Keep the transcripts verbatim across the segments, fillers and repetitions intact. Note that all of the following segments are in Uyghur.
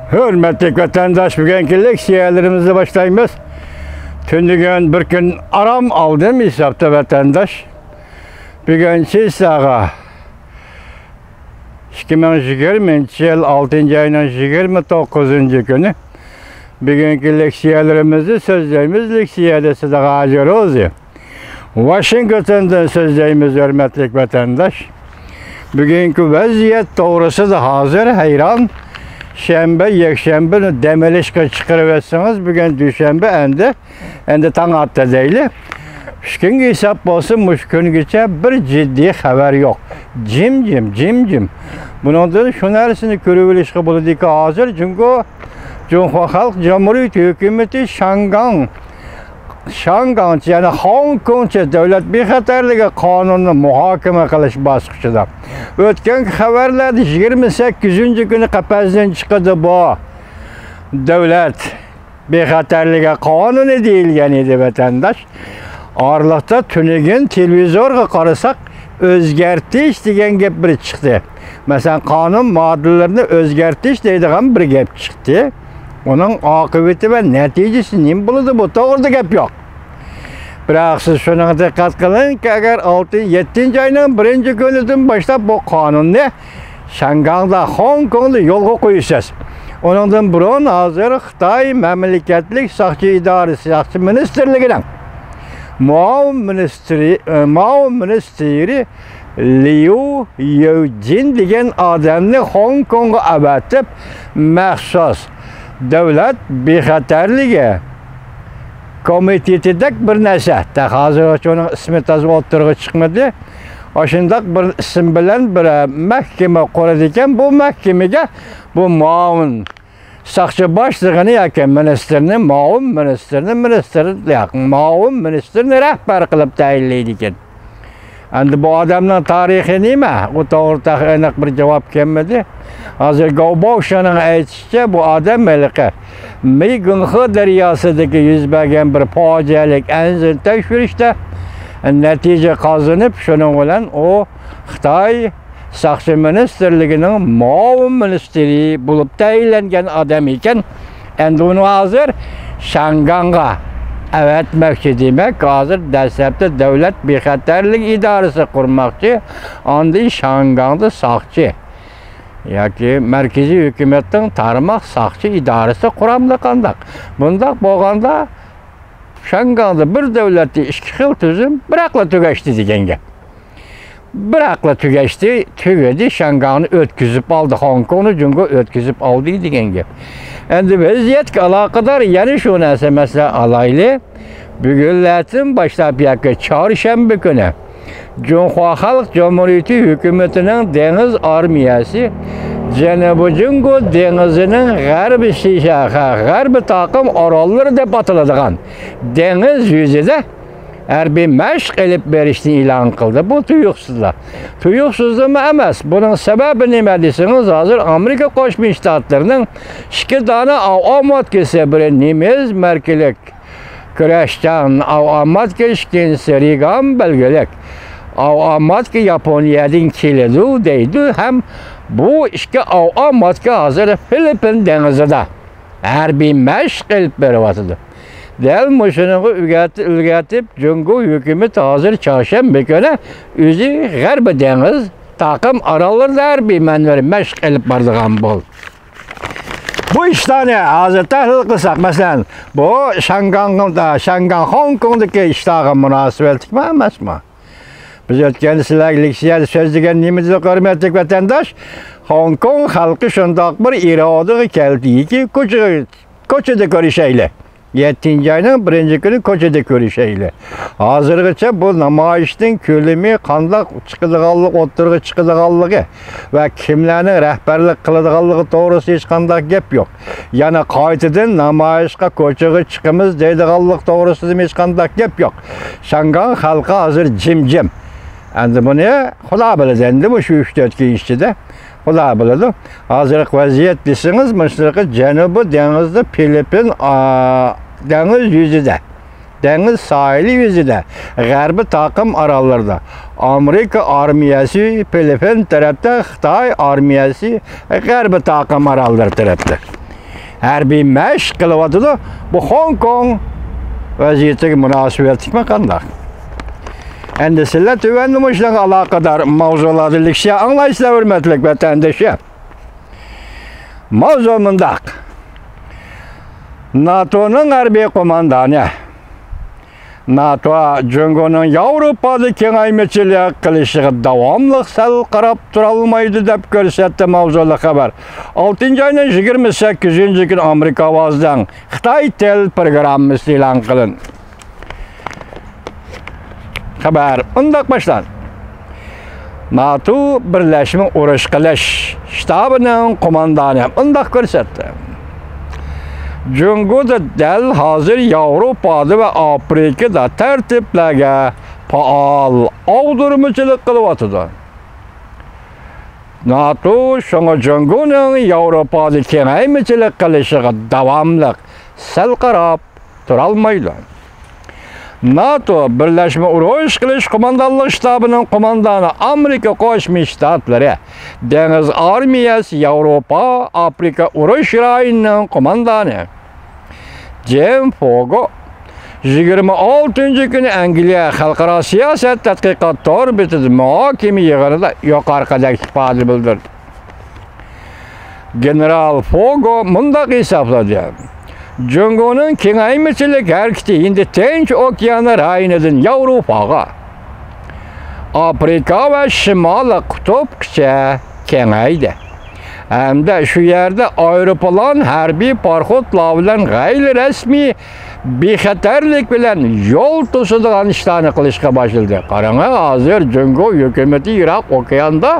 ھۆرمەتلىك ۋەتەنداش، بۈگۈنكى لېكسىيەلىرىمىزنى باشلايمىز. تۈنۈگۈن بىر كۈن ئارام ئالدىم ھېسابتا ۋەتەنداش. بۈگۈن چېساغا ئىككى مىڭ يىگىرمىنچى يىل ئالتىنچى ئاينىڭ يىگىرمە توققۇزىنچى كۈنى. بۈگۈنكى لېكسىيەلىرىمىزنى سۆزلەيمىز، لېكسىيەدە سىدىغا ھاجىر روزى. ۋاشىنگتوندىن سۆزلەيمىز، ھۆرمەتلىك ۋەتەنداش. بۈگۈنكى ۋەزىيەت توغرىسىدا ھازىر ھەيران. شەنبە، يەكشەنبىنى دەم ئېلىشقا چىقىرىۋەتسىڭىز، بۈگۈن دۈشەنبە ئەمدى، ئەمدى تاڭ ئاتتى دەيلى. ئۈچ كۈنگە ھېساب بولسا، مۇشۇ كۈنگىچە بىر جىددىي خەۋەر يوق. جىم-جىم، جىم-جىم. بۇنىڭدىن شۇ نەرسىنى كۆرۈۋېلىشقا بولىدۇكى، ھازىر جۇڭگو، جۇڭخۇا خەلق جۇمھۇرىيىتى ھۆكۈمىتى شياڭگاڭ شياڭگاڭچە، يەنى خوڭكوڭچە دۆلەت بىخەتەرلىكى قانۇنىنى مۇھاكىمە قىلىش باسقۇچىدا. ئۆتكەن خەۋەرلەردە يىگىرمە سەككىزىنچى كۈنى قەپەستىن چىقىدۇ بۇ دۆلەت بىخەتەرلىكى قانۇنى دېيىلگەن ئىدى، ۋەتەنداش. ئارىلىقتا تۈنۈگۈن تېلېۋىزورغا قارىساق، ئۆزگەرتىش دېگەن گەپ بىر چىقتى. مەسىلەن، قانۇن ماددىلىرىنى ئۆزگەرتىش دەيدىغان بىر گەپ چىقتى. ئۇنىڭ ئاقىۋىتى ۋە نەتىجىسى نېمە بولىدۇ؟ بۇ توغرىدا گەپ يوق. بىراق سىز شۇنىڭغا دىققەت قىلىڭكى، ئەگەر ئالتە، يەتتىنچى ئاينىڭ بىرىنچى كۈنىدىن باشلاپ بۇ قانۇننى شياڭگاڭدا، خوڭكوڭدا يولغا قويىسىز، ئۇنىڭدىن بۇرۇن ھازىر خىتاي مەملىكەتلىك ساقچى ئىدارىسى، ساقچى مىنىستىرلىكىنىڭ مۇئاۋىن مىنىستىرى، ئە، مۇئاۋىن مىنىستىرى ليۇ يېۋجىن دېگەن ئادەمنى خوڭكوڭغا ئەۋەتىپ، مەخسۇس دۆلەت بىخەتەرلىكى كومىتېتىدەك بىر نەرسە. تېخى ھازىرغىچە ئۇنىڭ ئىسمى تازا ئوتتۇرىغا چىقمىدى. ئاشۇنداق بىر ئىسىم بىلەن بىر مەھكىمە قۇرىدىكەن. بۇ مەھكىمىگە بۇ مۇئاۋىن ساقچى باشلىقىنى ياكى مىنىستىرنى، مۇئاۋىن مىنىستىرنى، مىنىستىر، ياق، مۇئاۋىن مىنىستىرنى رەھبەر قىلىپ تەيىنلەيدىكەن. ئەمدى بۇ ئادەمنىڭ تارىخى نېمە؟ ئۇ توغرىدا تېخى ئېنىق بىر جاۋاب كەلمىدى. ھازىر گاۋ باۋشىنىڭ ئېيتىشىچە، بۇ ئادەم ھېلىقى مېيگۇنخې دەرياسىدىكى يۈز بەرگەن بىر پاجىئەلىك ئەنزىنى تەكشۈرۈشتە نەتىجە قازىنىپ، شۇنىڭ بىلەن ئۇ خىتاي ساقچى مىنىستىرلىكىنىڭ مۇئاۋىن مىنىستىرى بولۇپ تەيىنلەنگەن ئادەم ئىكەن. ئەمدى ئۇنى ھازىر شياڭگاڭغا ئەۋەتمەكچى، دېمەك، ھازىر دەسلەپتە دۆلەت بىخەتەرلىك ئىدارىسى قۇرماقچى، ئاندىن شياڭگاڭدا ساقچى ياكى مەركىزىي ھۆكۈمەتنىڭ تارماق ساقچى ئىدارىسى قۇرامدۇ قانداق؟ بۇنداق بولغاندا، شياڭگاڭدا بىر دۆلەتتە ئىككى خىل تۈزۈم بىراقلا تۈگەشتى دېگەن گەپ. بىراقلا تۈگەشتى، تۈگىدى، شياڭگاڭنى ئۆتكۈزۈپ ئالدى، خوڭكوڭنى جۇڭگو ئۆتكۈزۈپ ئالدى دېگەن گەپ. ئەمدى ۋەزىيەتكە ئالاقىدار يەنە شۇ نەرسە، مەسىلەن، ئالايلى. بۈگۈنلەردىن باشلاپ ياكى چارشەنبە كۈنى جۇڭخۇا خەلق جۇمھۇرىيىتى ھۆكۈمىتىنىڭ دېڭىز ئارمىيەسى جەنۇبىي جۇڭگو دېڭىزىنىڭ غەربىي شىشاخا، غەربىي تاقىم ئاراللىرى دەپ ئاتىلىدىغان دېڭىز يۈزىدە ھەربىي مەشىق ئېلىپ بېرىشنى ئېلان قىلدى. بۇ تۇيۇقسىزلا. تۇيۇقسىزلىما ئەمەس. بۇنىڭ سەۋەبى نېمە دېسىڭىز، ھازىر ئامېرىكا قوشما شتاتلىرىنىڭ ئىككى دانە ئاۋۇئاۋماتكىسى، بىرى نېمىز ماركىلىك كرېشچان ئاۋۇئاۋماتكا، ئىككىنچىسى رېگان بەلگىلىك ئاۋۇئاۋماتكا ياپونىيەدىن كېلىدۇ دەيدۇ ھەم بۇ ئىككى ئاۋۇئاۋماتكا ھازىر فىلىپپىن دېڭىزىدا ھەربىي مەشىق ئېلىپ بېرىۋاتىدۇ. دەل مۇشۇنىڭغا ئۆگەت-، ئۆگەتىپ، جۇڭگو ھۆكۈمىتى ھازىر چارشەنبە كۈنى ئۆزى غەربىي دېڭىز تاقىم ئاراللىرىدا ھەربىي مەنۋەر مەشىق ئېلىپ بارىدىغان بولدى. بۇ ئىشلارنى ھازىر تەھلىل قىلساق، مەسىلەن، بۇ شياڭگاڭ، شياڭگاڭ خوڭكوڭدىكى ئىشلارغا مۇناسىۋەتلىكمۇ ئەمەسمۇ؟ بىز ئۆتكەندە سىلەرگە لېكسىيەدە سۆزلىگەن نېمە دېدۇق، ھۆرمەتلىك ۋەتەنداش؟ خوڭكوڭ خەلقى شۇنداق بىر ئىرادىغا كەلدىكى، كوچىغا، كوچىدا كۆرۈشەيلى. يەتتىنچى ئاينىڭ بىرىنچى كۈنى كوچىدا كۆرۈشەيلى. ھازىرغىچە بۇ نامايىشنىڭ كۆلىمى، قانداق چىقىدىغانلىقى، ئوتتۇرىغا چىقىدىغانلىقى ۋە كىملەرنىڭ رەھبەرلىك قىلىدىغانلىقى توغرىسىدا ھېچقانداق گەپ يوق. يەنە قايتىدىن نامايىشقا، كوچىغا چىقىمىز دەيدىغانلىق توغرىسىدىمۇ ھېچقانداق گەپ يوق. شياڭگاڭ خەلقى ھازىر جىمجىم. ئەمدى بۇنى خۇدا بىلىدۇ، ئەمدى مۇشۇ ئۈچ تۆت كۈن ئىچىدە خۇدا بىلىدۇ. ھازىرقى ۋەزىيەت دېسىڭىز، مۇشۇنداق جەنۇبىي دېڭىزدا، فىلىپپىن، ئا، دېڭىز يۈزىدە، دېڭىز ساھىلى يۈزىدە، غەربىي تاقىم ئاراللىرىدا ئامېرىكا ئارمىيەسى فىلىپپىن تەرەپتە، خىتاي ئارمىيەسى غەربىي تاقىم ئاراللىرى تەرەپتە. ھەربىي مەشىق قىلىۋاتىدۇ. بۇ خوڭكوڭ ۋەزىيىتىگە مۇناسىۋەتلىكمۇ قانداق؟ ئەمدى سىلەر تۆۋەندە مۇشۇنىڭغا ئالاقىدار ماۋزۇلاردا لېكسىيە ئاڭلايسىلەر، ھۆرمەتلىك ۋەتەندىشىم. ماۋزۇ مۇنداق. ناتونىڭ ھەربىي قوماندانى ناتو جۇڭگونىڭ ياۋروپادا كېڭەيمىچىلىك قىلىشىغا داۋاملىق سەل قاراپ تۇرالمايدۇ، دەپ كۆرسەتتى ماۋزۇلۇق خەۋەر. ئالتىنچى ئاينىڭ يىگىرمە سەككىزىنچى كۈنى ئامېرىكا ئاۋازىنىڭ خىتاي تىل پروگراممىسى ئېلان قىلىندى. خەۋەر مۇنداق باشلاندى. ناتو بىرلەشمە ئۇرۇش قىلىش شتابىنىڭ قوماندانى مۇنداق كۆرسەتتى. جۇڭگودا دەل ھازىر ياۋروپادا ۋە ئافرىكىدا تەرتىپلەرگە پائال ئاغدۇرمىچىلىق قىلىۋاتىدۇ. ناتو شۇڭا جۇڭگونىڭ ياۋروپادا كېڭەيمىچىلىك قىلىشىغا داۋاملىق سەل قاراپ تۇرالمايدۇ. ناتو بىرلەشمە ئۇرۇش قىلىش قوماندانلىق شتابىنىڭ قوماندانى ئامېرىكا قوشما شتاتلىرى دېڭىز ئارمىيەسى ياۋروپا ئافرىكا ئۇرۇش رايونىنىڭ قوماندانى جېن فوگو يىگىرمە ئالتىنچى كۈنى ئەنگلىيە خەلقئارا سىياسەت تەتقىقات تور بېتىدە مۇھاكىمە يىغىنىدا يۇقىرىقىدەك ئىپادە بىلدۈردى. گېنېرال فوگو مۇنداق ھېسابلىدى: جۇڭگونىڭ كېڭەيمىچىلىك ھەرىكىتى ھىندى تىنچ ئوكيانى رايونىدىن ياۋروپاغا، ئافرىكا ۋە شىمالىي قۇتۇپقىچە كېڭەيدى ھەمدە شۇ يەردە ئايروپىلان، ھەربىي پاراخوتلار بىلەن غەيرىي رەسمىي بىخەتەرلىك بىلەن يول توسىدىغان ئىشلارنى قىلىشقا باشلىدى. قاراڭە، ھازىر جۇڭگو ھۆكۈمىتى يىراق ئوكياندا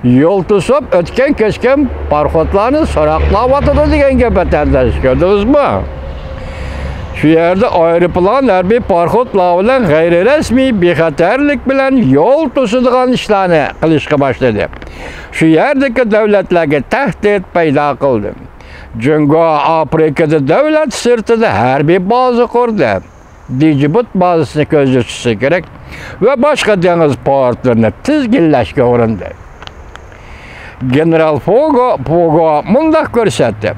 يول توسۇپ ئۆتكەن-كەچكەن پاراخوتلارنى سوراقلاۋاتىدۇ دېگەن گەپ، ۋەتەنداش، كۆردىڭىزمۇ؟ شۇ يەردە ئايروپىلان، ھەربىي پاراخوتلار بىلەن غەيرىي رەسمىي بىخەتەرلىك بىلەن يول توسىدىغان ئىشلارنى قىلىشقا باشلىدى. شۇ يەردىكى دۆلەتلەرگە تەھدىت پەيدا قىلدى. جۇڭگو ئافرىكىدا دۆلەت سىرتىدا ھەربىي بازا قۇردى. دىجبۇت بازىسىنى كۆزدە تۇتۇشى كېرەك ۋە باشقا دېڭىز پورتلىرىنى تىزگىنلەشكە ئۇرۇندى. گېنېرال فوگو، فوگو مۇنداق كۆرسەتتى: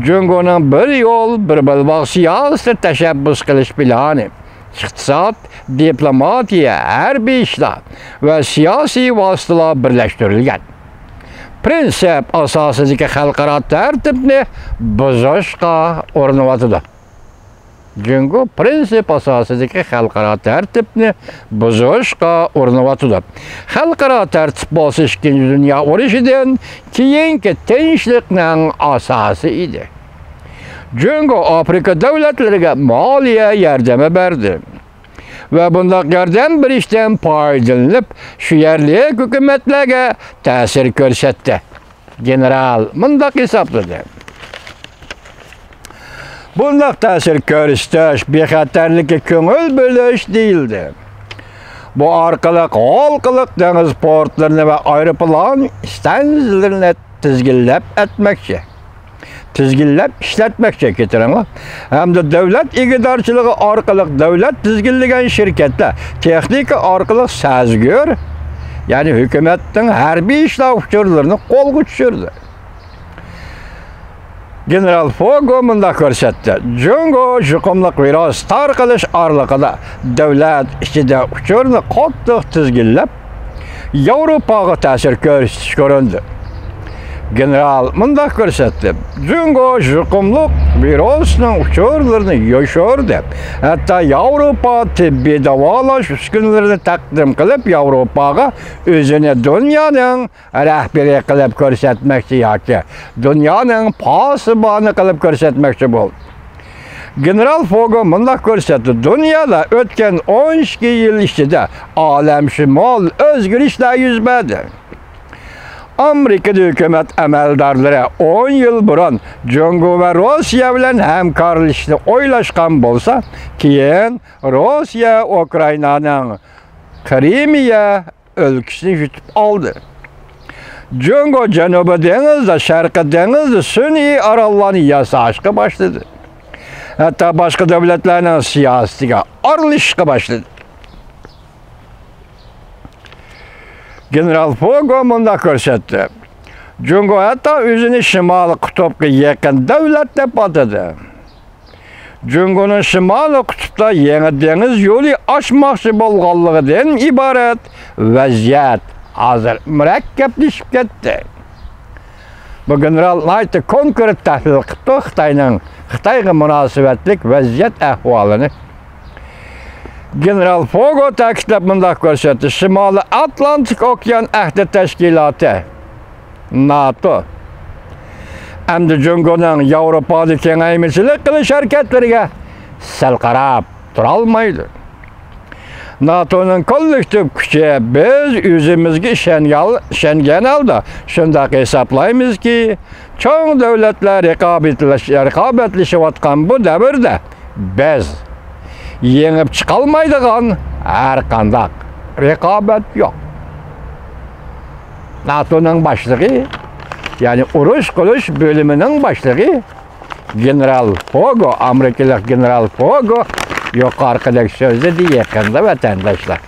جۇڭگونىڭ بىر يول، بىر بېلباغ سىياسىتى تەشەببۇس قىلىش پىلانى ئىقتىساد، دىپلوماتىيە، ھەربىي ئىشلار ۋە سىياسىي ۋاسىتىلار بىرلەشتۈرۈلگەن پىرىنسىپ ئاساسىدىكى خەلقئارا تەرتىپنى بۇزۇشقا ئۇرۇنۇۋاتىدۇ. جۇڭگو پىرىنسىپ ئاساسىدىكى خەلقئارا تەرتىپنى بۇزۇشقا ئۇرۇنۇۋاتىدۇ. خەلقئارا تەرتىپ بولسا ئىككىنچى دۇنيا ئۇرۇشىدىن كېيىنكى تىنچلىقنىڭ ئاساسى ئىدى. جۇڭگو ئافرىكا دۆلەتلىرىگە مالىيە ياردىمى بەردى ۋە بۇنداق ياردەم بېرىشتىن پايدىلىنىپ، شۇ يەرلىك ھۆكۈمەتلەرگە تەسىر كۆرسەتتى. گېنېرال مۇنداق ھېسابلىدى: بۇنداق تەسىر كۆرسىتىش بىخەتەرلىككە كۆڭۈل بۆلۈش دېيىلدى. بۇ ئارقىلىق ھالقىلىق دېڭىز پورتلىرىنى ۋە ئايروپىلان ئىستانسىلىرىنى تىزگىنلەپ ئەتمەكچى. تىزگىنلەپ ئىشلەتمەكچى، كەچۈرۈڭلار. ھەمدە دۆلەت ئىگىدارچىلىقى ئارقىلىق دۆلەت تىزگىنلىگەن شىركەتلەر تېخنىكا ئارقىلىق سەزگۈر، يەنى ھۆكۈمەتنىڭ ھەربىي ئىشلار ئۇچۇرلىرىنى قولغا چۈشۈردى. گېنېرال فوگو مۇنداق كۆرسەتتى: جۇڭگو يۇقۇملۇق ۋىرۇس تارقىلىش ئارىلىقىدا دۆلەت ئىچىدە ئۇچۇرنى قاتتىق تىزگىنلەپ، ياۋروپاغا تەسىر كۆرسىتىشكە ئۇرۇندى. گېنېرال مۇنداق كۆرسەتتى: جۇڭگو يۇقۇملۇق ۋىرۇسنىڭ ئۇچۇرلىرىنى يوشۇردى، ھەتتا ياۋروپا تېببىي داۋالاش ئۈسكۈنىلىرىنى تەقدىم قىلىپ، ياۋروپاغا ئۆزىنى دۇنيانىڭ رەھبىرى قىلىپ كۆرسەتمەكچى ياكى دۇنيانىڭ پاسىبانى قىلىپ كۆرسەتمەكچى بولدى. گېنېرال فوگو مۇنداق كۆرسەتتى: دۇنيادا ئۆتكەن ئون ئىككى يىل ئىچىدە ئالەمشۇمۇل ئۆزگىرىشلەر يۈز بەردى. ئامېرىكىدا ھۆكۈمەت ئەمەلدارلىرى ئون يىل بۇرۇن جۇڭگو ۋە روسىيە بىلەن ھەمكارلىشىشنى ئويلاشقان بولسا، كېيىن روسىيە ئۇكرائىنانىڭ قىرىمىيە ئۆلكىسىنى يۇتۇپ ئالدى. جۇڭگو جەنۇبىي دېڭىزدا، شەرقىي دېڭىزدا سۈنئىي ئاراللارنى ياساشقا باشلىدى. ھەتتا باشقا دۆلەتلەرنىڭ سىياسىتىگە ئارىلىشىشقا باشلىدى. گېنېرال فوگو مۇنداق كۆرسەتتى: جۇڭگو ھەتتا ئۆزىنى شىمالىي قۇتۇپقا يېقىن دۆلەت دەپ ئاتىدى. جۇڭگونىڭ شىمالىي قۇتۇپتا يېڭى دېڭىز يولى ئاچماقچى بولغانلىقىدىن ئىبارەت ۋەزىيەت ھازىر مۇرەككەپلىشىپ كەتتى. بۇ گېنېرال نايتو كونكرېت تەھلىل قىپتۇ خىتاينىڭ، خىتايغا مۇناسىۋەتلىك ۋەزىيەت ئەھۋالىنى. گېنېرال فوگو تەكىتلەپ مۇنداق كۆرسەتتى: شىمالىي ئاتلانتىك ئوكيان ئەھدى تەشكىلاتى، ناتو، ئەمدى جۇڭگونىڭ ياۋروپادا كېڭەيمىچىلىك قىلىش ھەرىكەتلىرىگە سەل قاراپ تۇرالمايدۇ. ناتونىڭ كوللېكتىپ كۈچى، بىز ئۆزىمىزگە ئىشەنگەن، ئىشەنگەن ھالدا شۇنداق ھېسابلايمىزكى، چوڭ دۆلەتلەر رىقابەتلىش-، رىقابەتلىشىۋاتقان بۇ دەۋردە بىز يېڭىپ چىقالمايدىغان ھەرقانداق رىقابەت يوق. ناتونىڭ باشلىقى، يەنى ئۇرۇش قىلىش بۆلۈمىنىڭ باشلىقى گېنېرال فوگو، ئامېرىكىلىق گېنېرال فوگو يۇقىرىقىدەك سۆزلىدى يېقىندا، ۋەتەنداشلار.